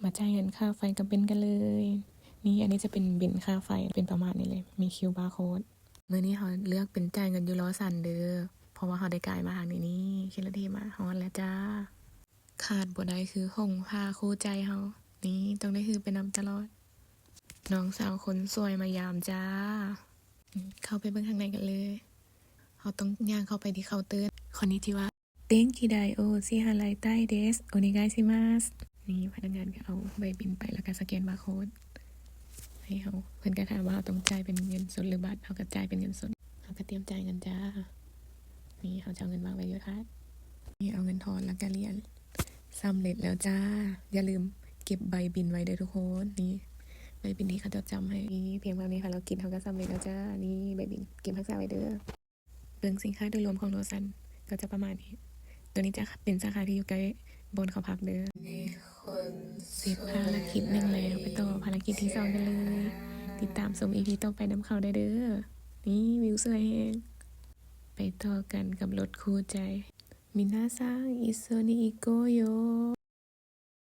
ມາຈ່າຍເງິນຄ່າໄຟກັບບິນກັນເລີຍ. ນີ້ ອັນນີ້ຈະເປັນບິນຄ່າໄຟ ເປັນປະມານນີ້ເລີຍ ມີຄິວບາໂຄດ. ມື້ນີ້ເຮົາເລືອກເປັນຈ່າຍເງິນຢູ່ລໍສັນເດີ ເພາະວ່າເຮົາໄດ້ກາຍມາທາງນີ້. ນີ້ ຂີ່ລົດຖີບມາ ຮອດແລ້ວຈ້າ. ຂາດບໍ່ໄດ້ຄືຫົງຜ້າຄູ່ໃຈເຮົາ ນີ້ຕ້ອງໄດ້ຮືບໄປນຳຕະຫຼອດ. ນ້ອງສາວຄົນສວຍມາຢາມຈ້າ. ນີ້ ເຂົ້າໄປເບິ່ງຂ້າງໃນກັນເລີຍ. ເຮົາຕ້ອງຍ່າງເຂົ້າໄປທີ່ເຄົາເຕີ. ຄອນນິຈິວະ ເຕັງກິໄດໂອຊິຮາໄລໄຕເດສ ໂອເນກາຍຊິມາສ. ນີ້ພະນັກງານກໍເອົາໃບບິນໄປ ແລ້ວກໍສະແກນບາໂຄດໃຫ້ເຮົາ. ເພິ່ນກໍຖາມວ່າເຮົາຕ້ອງຈ່າຍເປັນເງິນສົດ ຫຼື ບັດ. ເຮົາກໍຈ່າຍເປັນເງິນສົດ. ເຮົາກໍຕຽມຈ່າຍເງິນຈ້າ. ນີ້ ເຮົາຈະເອົາເງິນວາງໄວ້ຢູ່ຖາດ. ນີ້ ເອົາເງິນທອນ ແລ້ວກໍຫຼຽນ. ສຳເລັດແລ້ວຈ້າ. ຢ່າລືມເກັບໃບບິນໄວ້ເດີທຸກຄົນ. ນີ້ ໃບບິນທີ່ເຂົາເຈົ້າຈ້ຳໃຫ້. ນີ້ ພຽງເທົ່ານີ້ ພາລະກິດເຮົາກໍສຳເລັດແລ້ວຈ້າ. ນີ້ ໃບບິນເກັບຮັກສາໄວ້ເດີ. ເບິ່ງສິນຄ້າໂດຍລວມຂອງໂລຊັນກໍຈະປະມານນີ້. ໂຕນີ້ຈະເປັນສາຂາທີ່ຢູ່ໃກ້ບ່ອນເຂົາພັກເດີ. ເສັດພາລະກິດໜຶ່ງແລ້ວ ໄປຕໍ່ພາລະກິດທີສອງກັນເລີຍ. ຕິດຕາມຊົມອີພີຕໍ່ໄປນຳເຂົາໄດ້ເດີ. ນີ້ ວິວສວຍແຮງ. ໄປຕໍ່ກັນກັບລົດຄູ່ໃຈ. ມິນາຊັງ ອິໂຊະນິ ອິໂກະໂຍ.